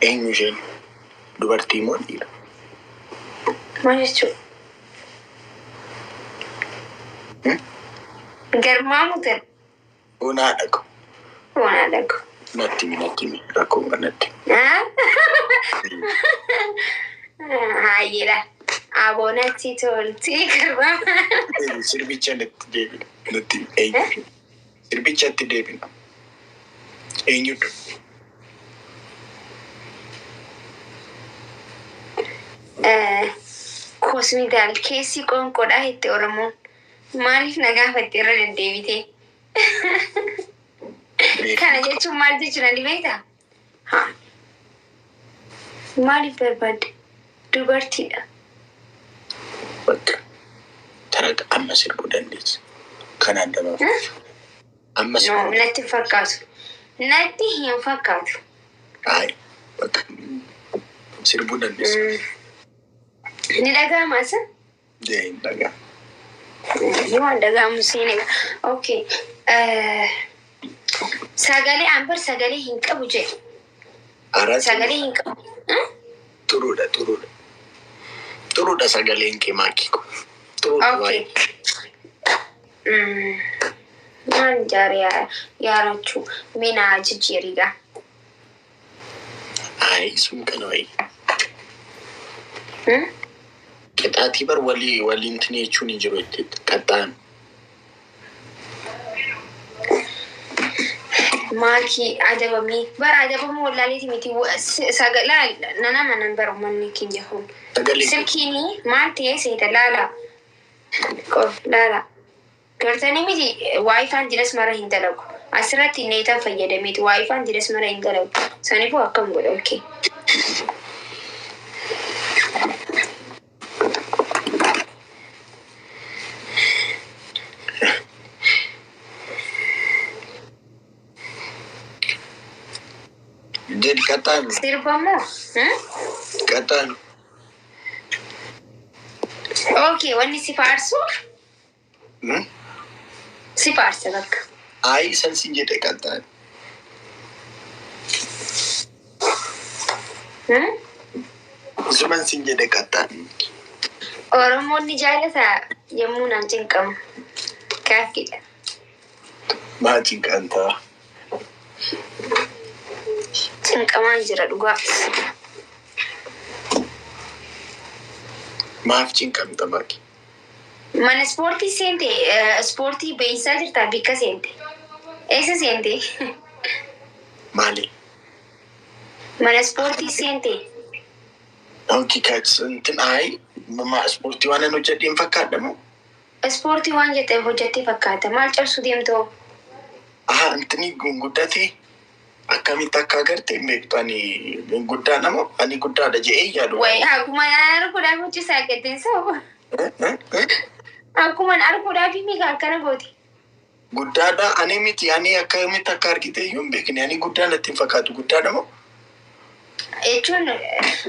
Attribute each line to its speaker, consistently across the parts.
Speaker 1: Eenyu isheen? Dubartii moo dhiira?
Speaker 2: Maal jechuudha? Garmaamu tan.
Speaker 1: Onaa dhaqu.
Speaker 2: Onaa dhaqu.
Speaker 1: Natti himi, natti himi, rakkoo natti himi.
Speaker 2: Haayyeedha. Aboo natti tolti garmaama.
Speaker 1: Sirbicha natti deebina. Natti himi, eenyu isheen? Sirbicha itti deebina. Eenyudha?
Speaker 2: Kosmitaal keessi qoonqoodhaa itti Oromoon. Maaliif na gaafatte irra deddeebitee? Kana jechuun maal jechuudha ni beektaa? Haa. Maaliif barbaadde? Dubartiidha.
Speaker 1: Bakka taraga amma sirbuu dandeessa. Kanaan dabaaf. Amma
Speaker 2: No,
Speaker 1: sirbuu.
Speaker 2: natti hin fakkaatu. Natti hin fakkaatu.
Speaker 1: Ayi, bakka sirbuu dandeessa.
Speaker 2: Ni dhaga'ama isa?
Speaker 1: Jee hin dhagaa.
Speaker 2: Yoo waan dhaga'amu siin eega. Okay. Sagalee ambar sagalee hin qabu jedhe.
Speaker 1: Araa
Speaker 2: Sagalee hin qabu.
Speaker 1: Xuruudha, xuruudha. Xuruudha sagaleen kee, maakii ko. Xuruudha.
Speaker 2: Okay.
Speaker 1: Baay'ee.
Speaker 2: Maal jaare yaarachuu mina jijjiirigaa.
Speaker 1: Ayi, sun kana wayii. Qixaatii bar walii waliin tini jechuun hin jiru itti qaxxaan.
Speaker 2: Maakii adabamii bara adabamuu wallaaleeti miti sagalaa nana manan bara uummanni keenya kun.
Speaker 1: Sagalee
Speaker 2: Silkiin maal ta'ee seeta laala. Qof laala. Gartanii miti, WiFi'n jiras mara hin dalagu. Asirratti neetaan fayyadameeti, WiFi'n jiras mara hin dalagu. Saniifuu akkam godha, okay.
Speaker 1: Jedhi, qaxxaan.
Speaker 2: Sirba moo?
Speaker 1: Qaxxaan.
Speaker 2: Okay, wanni si faarsu si faarsa bakka.
Speaker 1: Ayi, san sin jedhe, qaxxaan. Suman sin jedhe, qaxxaan.
Speaker 2: Oromoon ni jaalata yommuu naan cinqamu. Gaaffiidha.
Speaker 1: Maa cinqantaa?
Speaker 2: Cinqamaan jira dhugaa.
Speaker 1: Maaf cinqamta, maaki?
Speaker 2: Mana ispoortii seente, ispoortii beeksisaa jirtaa, bikka seente. Eessa seente?
Speaker 1: Maali?
Speaker 2: Mana ispoortii seente.
Speaker 1: Okay, kaatsin ayi ma ispoortii waan an hojjedheen fakkaadha moo?
Speaker 2: Ispoortii waan jettee hojjettee fakkaata. Maal cabsuu deemtoo?
Speaker 1: Aha, intini guddatee akkamitti akka agarte hin beektu, ani guddaa nama, ani guddaadha jedhee yaadu.
Speaker 2: Wayi, akkuma arguudhaaf hojjesaa gadden sa'u. Akkuma arguudhaaf miika akkana gooti.
Speaker 1: Guddaadha ani miti, ani akkamitti akka argite iyyuu hin beekne, ani guddaa natti hin fakkaatu, guddaadha moo?
Speaker 2: Jechuun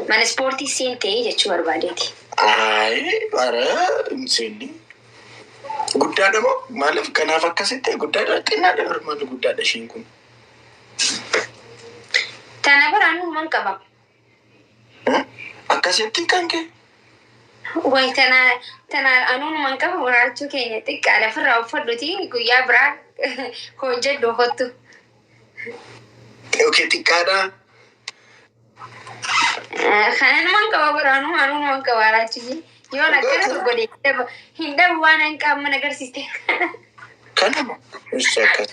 Speaker 2: mana ispoortii seentee jechuu barbaadeeti.
Speaker 1: Ayi, bara hin seenne. Guddaadha moo? Maaliif kanaaf akkasitti guddaadha, xinnaadha, normaal guddaadha isheen kun.
Speaker 2: Tana biraan uuman qaba.
Speaker 1: Akkasitti kan kee?
Speaker 2: Wayi, tana anuunuman qaba, waraachuu keenya xiqqaa lafarraa uffadhuti guyyaa biraa hojjedhu hottu.
Speaker 1: Okay, xiqqaadha.
Speaker 2: Kanuman qaba biraanuu, anuunuman qaba waraachuu. Yoon akkana godhe hin dhabu waan an qaama agarsiiste.
Speaker 1: Kanuma. Ibsa akkas.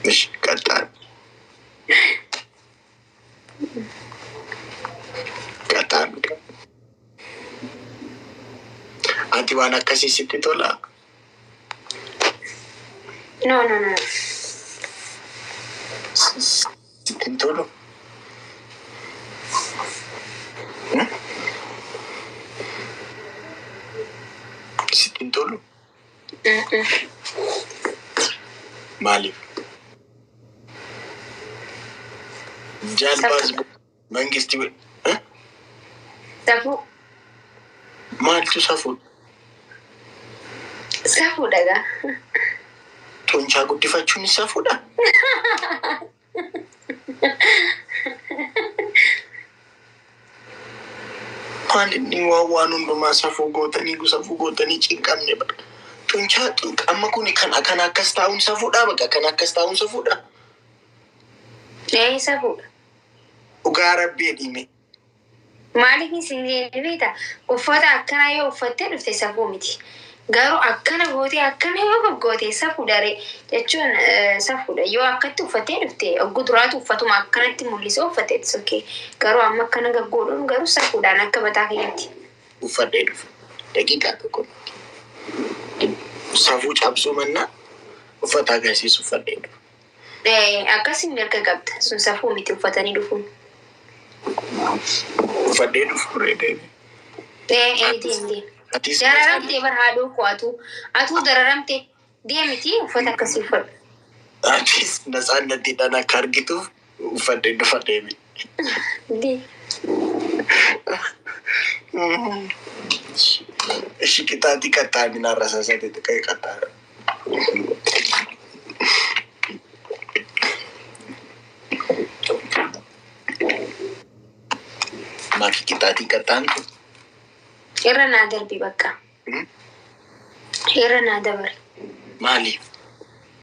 Speaker 1: Ish, qaxxaan. Qaxxaan. Ati waan akkasii sitti tolaa?
Speaker 2: No, no, no.
Speaker 1: Sitti hin tolu? Sitti hin tolu? Maaliif? Jaalbaas mangistii
Speaker 2: Safuu.
Speaker 1: Maaltu safuudha?
Speaker 2: Safuudha gaa.
Speaker 1: Xuncaa guddifachuun safuudha. Maal inni waan hundumaa safuu gootanii safuu gootanii cinqamne bara. Xuncaa amma kun kan akkas taa'uun safuudha baqa kan akkas taa'uun safuudha.
Speaker 2: Ee, safuudha.
Speaker 1: Dhugaa rabbii dhime.
Speaker 2: Maaliif isin jenne beektaa? Uffata akkanaa yoo uffattee dhufte safuu miti. Garuu akkana gootee akkana yoo goggoote safuudha ree jechuun safuudha. Yoo akkatti uffattee dhufte oggu duraatu uffatuma akkanatti mul'isee uffatte it's okay. Garuu amma akkana gaggoodhuun garuu safuudhaan akka mataa keenyatti.
Speaker 1: Uffadhee dhufe. Daqiiqaa tokko. Safuu cabsuu mannaa uffata agarsiisu uffadhee dhufe.
Speaker 2: Akkasin mirga qabda. Sun safuu miti uffatanii dhufuun.
Speaker 1: Uffadhee dhufu ree deeme.
Speaker 2: Ee, deem deem.
Speaker 1: Atis
Speaker 2: Dararamtee bar haadhoo koo atuu dararamte deemiti uffata akkasii uffadhu.
Speaker 1: Atis natsaannattiidhaan akka argituuf uffadhee dhufa deeme.
Speaker 2: Deem.
Speaker 1: Ishi qixaatii qaxxaaminaa rasaasate xiqqee qaxxaara. Maki qixaatii qaxxaamtu.
Speaker 2: Irra naa darbi bakka. Irra naa dabari.
Speaker 1: Maaliif?